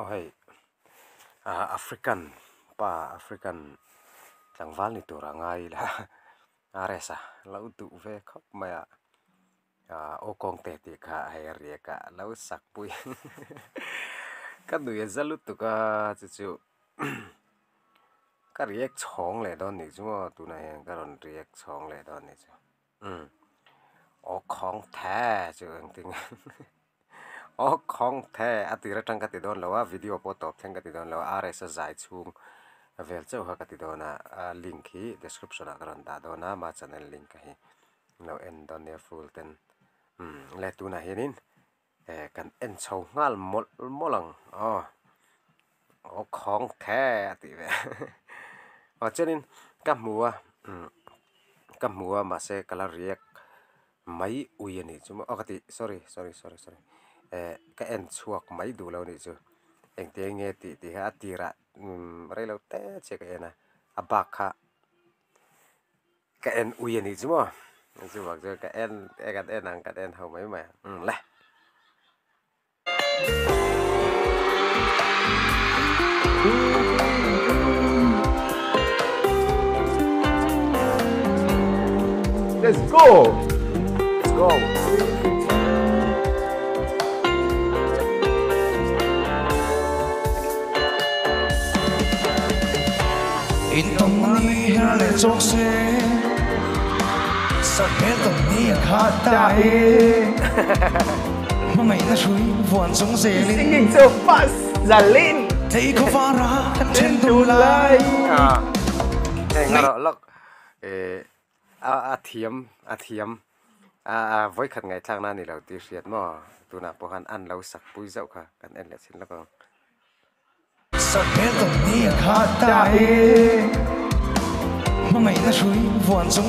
Aw hei ah African pa African tlangval ni tur a ngai ila RS a lo duh ve khawp mai a ah aw kawngte tih kha hei a riak a lo sak pui ka nui a za lutuk a chu chu ka riak chhawng leh dawn nih chu maw tunah hian ka rawn riak chhawng leh dawn nih chu umm aw khawng the chu engtin nge aw khawng the a tir atang ka ti dawn lo a video pawh tawp thleng ka ti dawn lo a RS a zai chhung vel chauh kha ka ti dawn a a link hi description ah ka rawn dah dawn a ma channel link a hi lo en dawn nia full ten umm le tunah hianin eh kan en chho nghal mawlh mawlh ang aw aw khawng the a tih ve aw chuanin ka hmu a umm ka hmu a mahse ka la riak mai ui a nih chu maw aw ka tih sorry sorry sorry sorry eh ka en chhuak mai duh lo a nih chu engti eng nge tih tih kha a tirah umm reilo te chiah ka en a a bak kha. Ka en ui a nih chu maw chuvang chuan ka en e kan en ang kan en ho mai mai ang umm le. Let's go! Let's go! Singing so fast, Zalin! Heng erawh lawk eh a thiam a thiam a vawikhat ngaihthlakna a ni lo tih hriat maw tunah pawh khan an lo sak pui zauh kha kan en leh chhin lawk ang.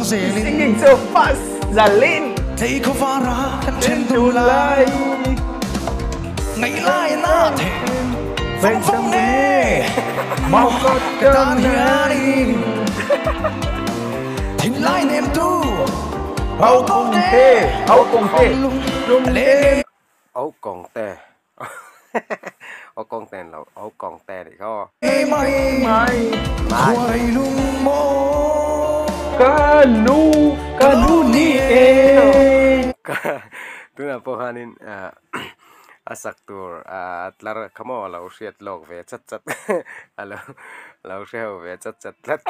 Singing so fast, Zalin! Au kawng te Au kawng te lo Au kawng te nih kha aw. Ka lu ka lu ni e. Tunah pawh khanin a sak tur a tlar kha maw a lo hriat lawk ve chat chat a lo lo hre ho ve chat chat tlat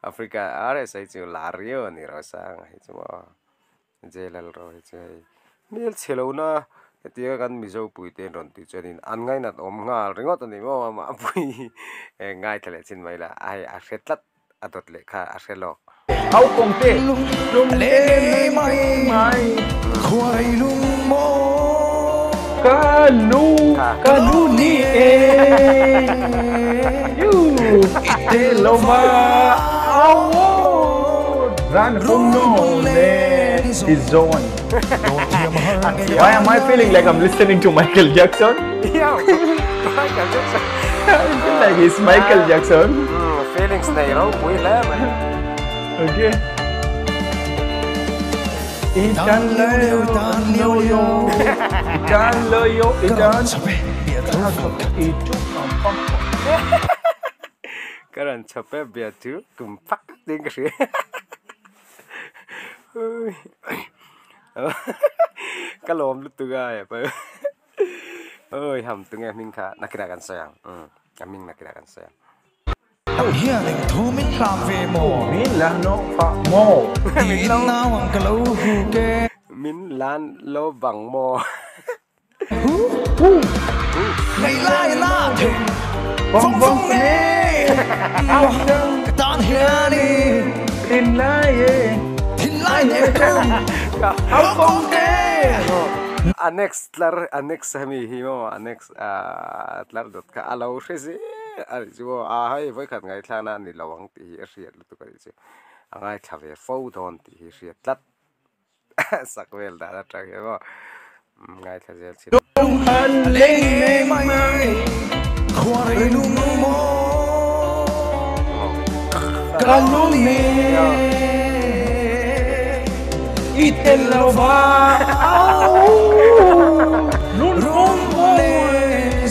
Africa RSA chu lar riau a ni ro sang hi chu maw. Jailal ro hi chu hei hmel chhe lo na hetianga kan Mizo pui te an rawn tih chuanin an ngainat awm nghal ringawt a ni maw a mah pui hi ngaithla leh chin mai la a hei a hre tlat a dawt leh kha a hre lawk. Au kawng te lung te mai mai ka lu ka lu ni e yu te lo ma au ran hum no le His zone. Why am I feeling like I'm listening to Michael Jackson? Yeah, Michael Jackson. I feel like he's Michael Jackson. Feelings nei ropui hle mai. Okay. I tan lo yo, i tan lo yo, i tan. Ka rawn chhawp e bia chu kum phak ding ka hria. Ka lawm lutuk a hepa oi ham tunge hming kha nakinah kan sawi ang umm a hming nakinah kan sawi ang. Nang hian eng thu min hlam ve maw? Min la no phah maw? Tiin nau ang ka lo huk e. Min lan lo bang maw? Ngei lai na thei vawng vawng e Ka tan hian i Thinlai e Thinlai nem tu Au kawng te A next tlar a next hemi hi maw a next tlar dawt kha a lo hre zel a nih chu aw a hei vawikhat ngaihthlakna a ni lo ang tih hi a hriat lutuk a nih chu a ngaithla ve fo dawn tih hi hriat tlat. Sak vel dan atang hian maw ngaithla zel chin.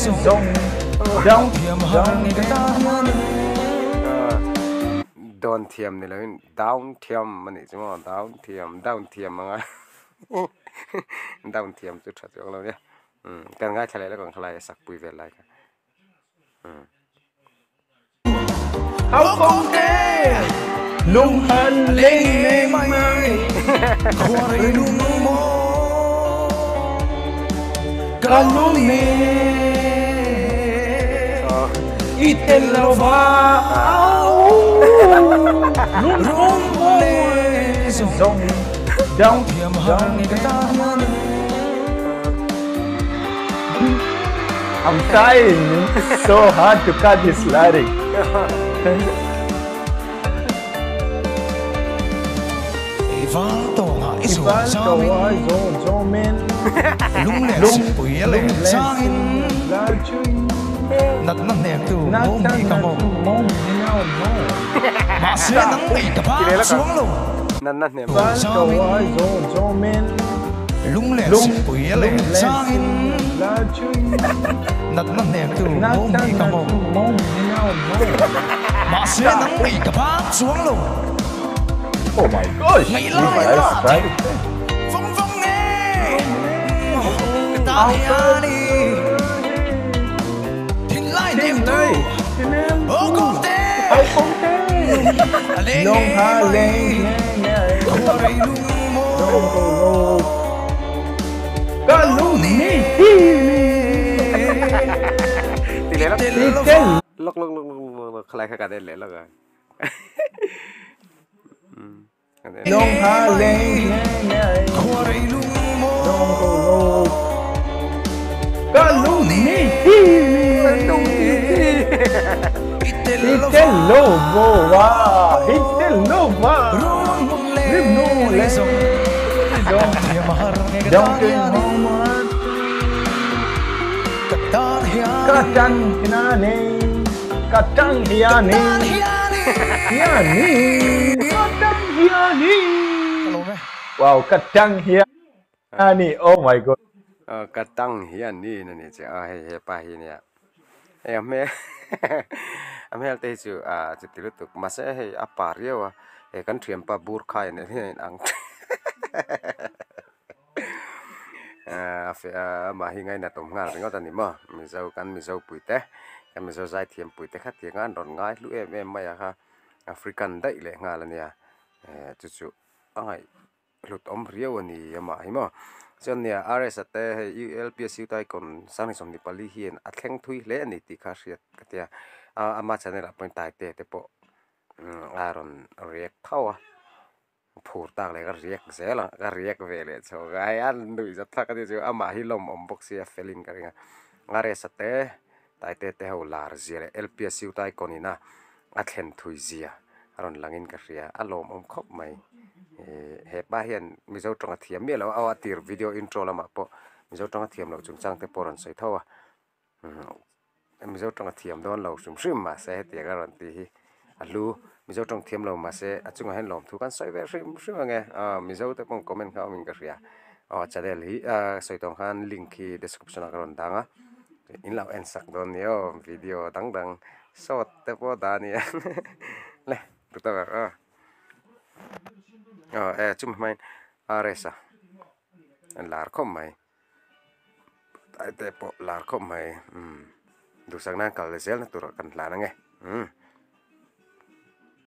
Zong down Thiam har down nge ka tan hian Dawn thiam ni loin down thiam a nih chu maw down thiam down thiam anga down thiam chu tha chuang lo nia umm kan ngaithla leh lawk ang khalai a sak pui vel lai kha umm. Au kawng te lung han leng ngei mai Khua rei lung maw ka lung ni i tel lo va au lung mawi zong down Thiam har down nge ka tan hian I'm trying it's so hard to cut this lyric. I val tawnga i I zawn val zamin tawnga i zawn zamin Lung leh lung sipui a leh lung leh changin la chui Natna hnek tu na mawm ta ni ka na mawm tu mawm ni nau mo Mahse nang ngei ka Ti leh phak lawk ang chuang lo natna hnem val Zamin tawnga i zawn zamin Lung leh lung sipui a leh lung leh changin la chui Natna hnek tu na mawm ta ni ka na mawm tu mawm ni nau mo Mahse nang ngei ka phak chuang lo Oh my gosh, Ngei you lai guys na try thing to play. Vong vong nge Ka tan hian i Thin lai nem tu Thin lai nem Ô tu kawng te Au kawng te A leng Lung nge ha mai leng nge nge Khua rei lung Lung maw lo Ka lung ni hi ni Ti leh lawk Tel I lo tel lawk lawk lawk lawk lawk lawk khalai kha kan en leh lawk ang umm kan en Lung nge ha mai leng nge nge Khua rei lung Lung maw lo Ka lung ni ni hi ni Lung ni hi I tel I lo tel va lo vo va I tel lo va Run mun le Rim nu rei le zawng zawng Thiam har nge ka Dong tan kinh hian hong ma Ka tan hian Ka tan hian Ka tan Ka hian tan hian Hian Ka tan hian Ka lo ve Wow, ka tan hian Oh my god. Ka tang hian ni na ni che a hei hepa hi nia hei a hmel a hmel te hi chu ah chuti lutuk mahse hei a pa riau a hei kan thianpa bur khai nen hian a inang a fe amah hi ngainat awm nghal ringawt a ni maw mizo kan mizo pui te kan mizo zaithiam pui te kha tiang a an rawn ngai hlu em em mai a kha African daih leh nghal a nia eh chu chu a ngaih hlut awm riau a ni amah hi maw chuan nia RS a te hei ULPSU taikawn Sanghni 24 hian a thleng thui hle a ni tih kha a hriat ka tia a ama channel ah pawhin taite te pawh a rawn react tho a phur tak leh ka react zel ang ka react ve leh chho ka hei a nuih zat thlak a ni chu amah hi lawm awm bawk sia felling ka ring a RS a te taite te ho lar zia leh LPSU taikawn ina a thlen thui zia a rawn langin ka hria a lawmawm khawp mai ih hepa hian mizo tawng a thiam miah lo a aw a tir video intro lamah pawh mizo tawng a thiam loh chungchang te pawh a rawn sawi tho a mizo tawng a thiam dawn lo hrim hrim mahse hetiang a rawn tih hi a hlu mizo tawng thiam lo mahse a chungah hian lawmthu kan sawi ve hrim hrim ang e aw mizo te pawh comment kha awmin ka hria aw channel hi ah sawi tawng khan link hi description ah ka rawn dang a in lo en sak dawn nia aw video dang dang short te pawh dah a nia le tawk ang aw aw e chumi hmain RS a lar khawp mai. Taite pawh lar khawp mai umm duhsak nan kal zel na turah kan hlan ange umm.